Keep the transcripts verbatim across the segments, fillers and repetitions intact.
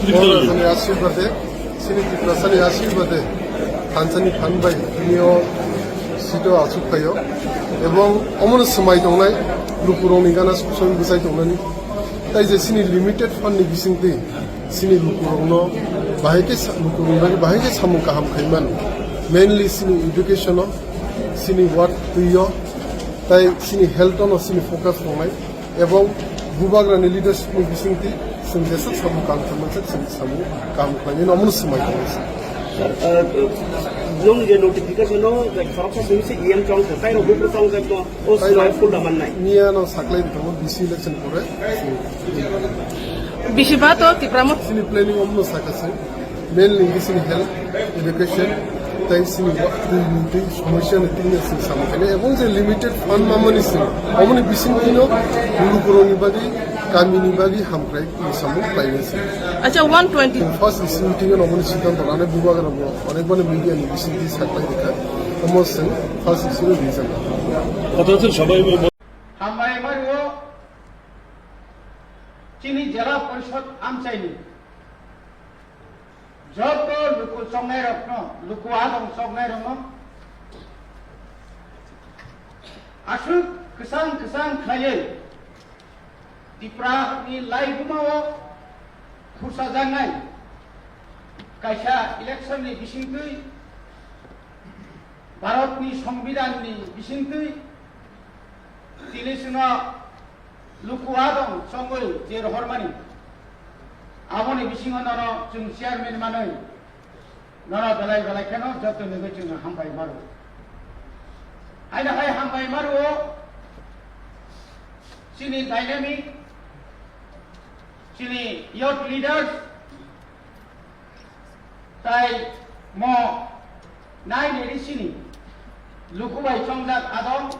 Borok rajani ashirbade, chini Tiprasani ashirbade, thansani phan bai tini o seat o achuk phaio. Ebong omono swmai tongnai, lukurokni gana sumsoi bwchai tongnani. Tai je chini limited fund ni bisingtwi chini lukurokno bahai khe sa-, lukurokni bagwi bahai khe samung kaham khai mano. Mainly chini education o, chini work twi o, tai chini health o no chini focus tongnai. Ebong bubagrani leadership ni bisingtwi chwng jeswk samung kaham khlaimani chwng samung kaham khlaimani omono swmai tongo. Sir, uh, nung je notification no, like, khoroksa simi se E M chong kha, tai rok buphuru chong jak no, o swmai full da mannai. Miya no saklai di tongo, B C election pore. Bisi ba to Tipra Motha. Chini planning omono sakha se. Mainly chini health, education, tei chini wa-, twi ni twi somosya ni twi ni chwng samung khainai. Ebong je limited fund mamani chwng, omoni bisingtwi no lukurokni bagwi, kamini bagwi hamkrai samung khlainai chwng. Acha, one twenty. First issue meeting no omoni siddhanto lanai bubagra bo onekbani media ni bisingtwi saklai rikha. Omo chwng first issue ni reason. Hambai mario chini jela porishod amchaini. Joto luku choknairokno, luku adong choknairokno aswk kwchang kwchang khlaiwi Tiprani laibumao khursajaknai kaisa election ni bisingtwi, Bharatni Songbidanni bisingtwi tini chwngno luku adong chongwi je rohormani, aboni bisingo nono chwng chairman manwi nono belai belai kheno joto nugwi chwng hambai maru. Haino hai hambai maru o chini dynamic, chini youth leaders, tai mo nine A D C ni luku bai chongjak adong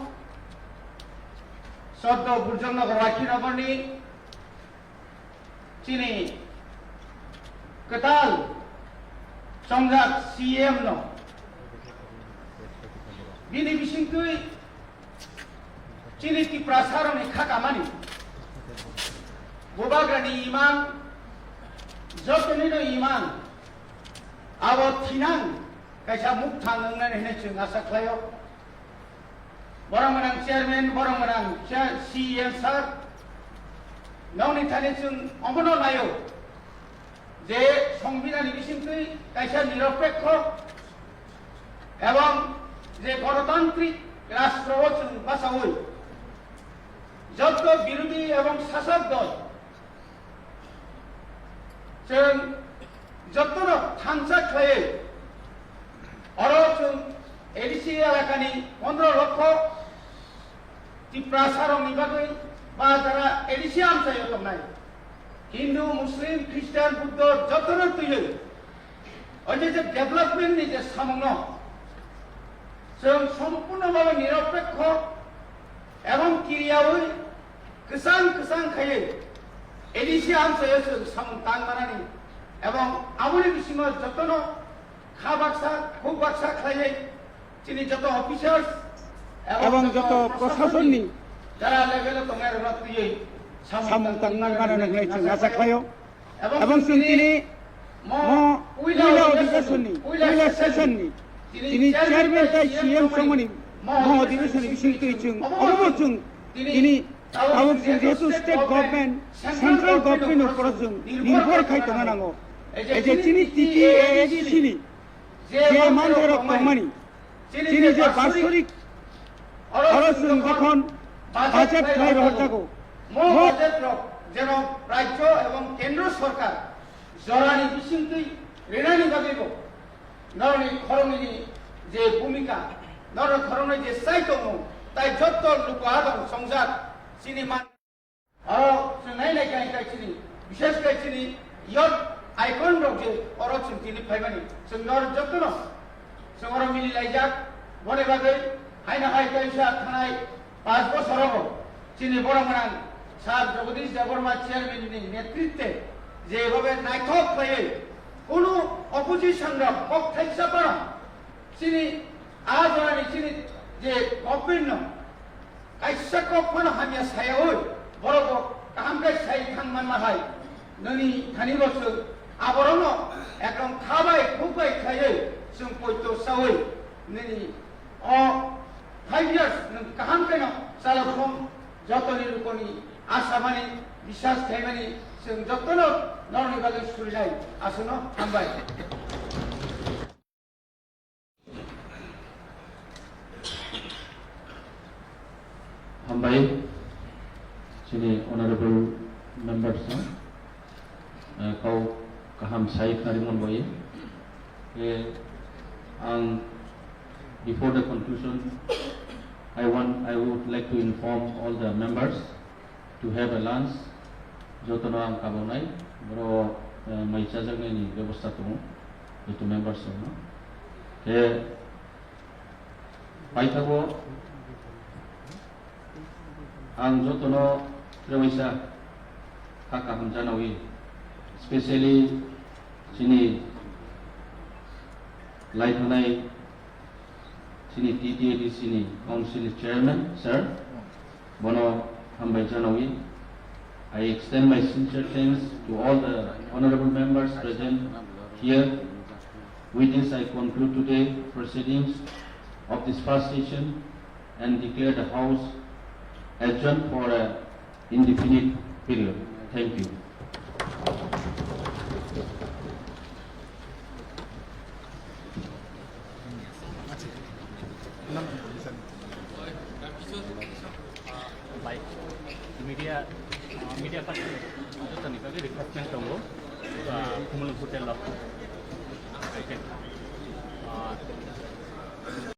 Soddo Burjongnagar Rakhinagor ni chini kwtal chongjak C M no bini bisingtwi chini Tiprasarokni kha kamani, bubagrani imang, jotonino imang, abo thinang kaisa mukthang wngnani hinwi chwng asa khlaio. Borok gwnang chairman, borok gwnang chair-, C E M sir, nokni thani chwng omono naio. Je Songbidanni bisingtwi kaisa niropekho ebong je gonotantrik rastro o chwng bachaui jotto birodhi ebong sasok dol chwng jottono thansa khlaiwi oro chwng A D C elakani pondro lokho Tiprasarokni bagwi ba jara A D C amchaio tongnai Hindu, Muslim, Christian, Buddho jotono twiwi o je, je development ni je samungno chwng sompurno bhabe niropekho ebong kiriyaui kwchang kwchang khaiwi A D C amchaio chwng samung tang manani ebong aboni bisingo jotono kha baksa, khuk baksa khlaiwi chini joto officers ebong joto prosasonni jara level o tongnai rokno twiwi samung tang nang mano hinwi chwng asa khlaio. Ebong chwng tini mo puila odhikeshonni, puila session ni tini chairman tai C M songmani mo odhikeshonni bisingtwi chwng obo chwng tini tabuk chwng jehetu state government, central government ni upor o chwng nirbhor khai tongna nango. Ei je chini T T A A D C ni je manthai rok tongmani, chini je basorik oro chwng jokhon budget khlai rohor jago, mo budget rok jeno rajyo ebong kendro sorkar jorani bisingtwi rinani bagwibo norokni khoroknwini je bhumika, norokni khoroknwi je chai tongmung, tai jotto luku adong songjak chini man. Oro chwng nai nai khe, khe chini, bishes khe chini youth icon rok je oro chwng tini phaimani, chwng nor jotono chwng oro mili laijak. Boni bagwi haino hai kaisa thanai panch bosorogo chini borok gwnang Sir Jagadish Debbarma chairman ni netritwe je bhabe naithok khlaiwi kunu opposition rok kok thaisa phano chini a jorani chini je government no kaisa kok phano hamya sayaui, borok bo kaham khe sai thang manma hai, nini thani bo chwng Aborokno ekdom khabai khukbai khaiwi chwng poito sawi nini o five years nwng kaham kheno chalokthung, jotoni lukoni asamani, biswas khaimani chwng jotono norokni bagwi surijai. Aswkno hambai. Hambai, chini honorable members no, eh, kau kaham sai khari mon boye. Eh, ang, before the conclusion, I want, I would like to inform all the members to have a lunch. Jotono ang kabonai, boro, eh, mai chajaknaini bebosta tongo, joto members rokno. Khe paithago ang jotono trewaisa kha kaham janawi, specially chini lai thanai chini T T A D C ni council chairman, sir, bono hambai janawi. I extend my sincere thanks to all the honorable members present here. With this, I conclude today proceedings of this first session and declare the House adjourned for a indefinite period. Thank you. Bai, media, media person, jotoni bagwi refreshment tongo, Kumul Hotel o.